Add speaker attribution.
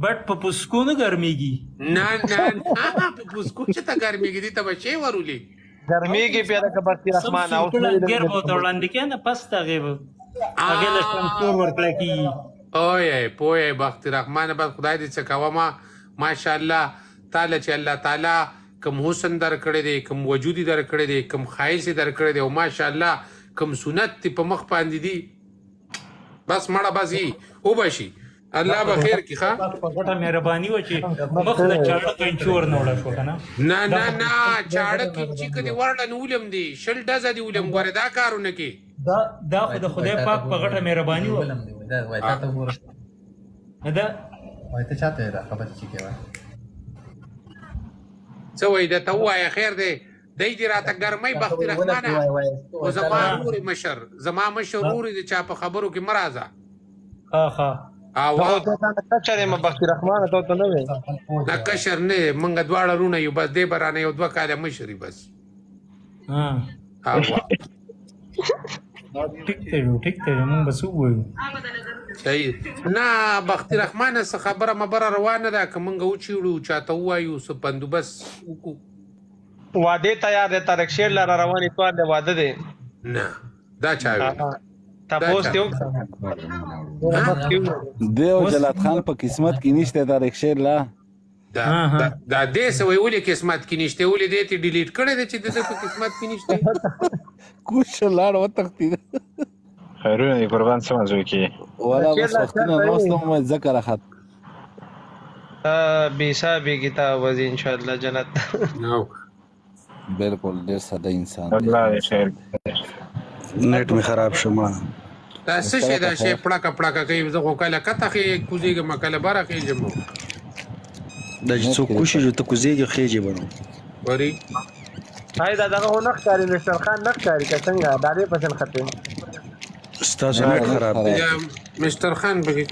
Speaker 1: بټ په پسکو نه ګرمېږي.
Speaker 2: نه نه نه، په پسکو چې ته ګرمېږي، دې ته به شی ورولي.
Speaker 3: ګرمېږي بیا لکه بختي
Speaker 1: سم
Speaker 3: رحمان او
Speaker 1: سور کړه انګیر به ورته وړاندې کړې نه، پس ته هغې به هغې له سمسور ورکړه کېږي.
Speaker 2: اوی پوی بخت رحمان، بس خدای دې څه کوه. ما ماشاءالله تعالی چې الله تعالی کوم حسن درکړی دی، کوم وجود یې درکړی دی، کوم ښایست یې درکړی دی، او ماشاءالله کوم سنت دې په مخ باندې دی، بس مړه بس یې وبشي، الله به خیر کړي. ښه
Speaker 1: په غټه مهرباني وه چې مخ له چاړه قینچي ورنه وړه شو که نه.
Speaker 2: نه نه نه، چاړه کینچي که دې ورړه نو ولم دې 20 ډزه دې ولم، ګورې دا کارونه کې.
Speaker 1: دا خو د خدای پاک په غټه مهرباني وه. نه دا
Speaker 4: وای ته چاته دا خبره چې کوي؟
Speaker 2: څه وایي درته ووایه؟ خیر دی، دی دې راته ګرمۍ بختي رحمانه، خو زما ورور مشر، زما مشر ورور د چا په خبرو کې مه راځه.
Speaker 1: ښه ښه.
Speaker 2: او
Speaker 3: ته کشر یم بختي رحمانه، ته ته نه وې؟
Speaker 2: نه، کشر نه، مونږ دواړه وروڼه یو، بس دی به رانه یو دوه کاله مشر وي بس.
Speaker 1: ها.
Speaker 2: او
Speaker 1: ټیک دی، ټیک دی، مونږ به څه ووایو؟
Speaker 2: صحیح. نه بختي رحمانه، څه خبره مبره روانه ده که مونږ وچیړو، چاته ووایو، څه بندوبست وکړو؟
Speaker 3: واده تیار دی، طارق شیر لاره روان اتوار دی، واده دی.
Speaker 2: نه، دا چا ویل؟
Speaker 3: تپوس دی وکړه.
Speaker 5: دی او جلات خان په قسمت کې نشته طارق شیر لا.
Speaker 2: دا دا دې څه وایي؟ ولې قسمت کې نشته؟ ولې دې ته ډیلیټ کړی دی چې د ده په قسمت کې نشته؟
Speaker 5: کوش لاړ وتښتېد.
Speaker 6: خیرونه دي قربان، څه مزو کې؟
Speaker 5: ولا بس وختونه نوستم ځکه راخت.
Speaker 3: بیسا بی کتاب وځي ان شاء الله جنت.
Speaker 2: نو
Speaker 5: بالکل ډیر ساده انسان دی.
Speaker 6: الله دې خیر.
Speaker 7: نت می خراب شو ما.
Speaker 2: دا څه شی، دا شی پړکه پړکه کوي؟ زه خو کله کته خې کوزېږم، کله بره خېژم.
Speaker 7: دا چې څوک کوشي ته کوزېږي خېږي به نو.
Speaker 2: وري
Speaker 3: هاي دا دغه نه ښکاري، مستر خان نه ښکاري که څنګه؟ دا دې پسند خطه.
Speaker 7: ستاسو نت خراب دی.
Speaker 2: مستر خان پکې.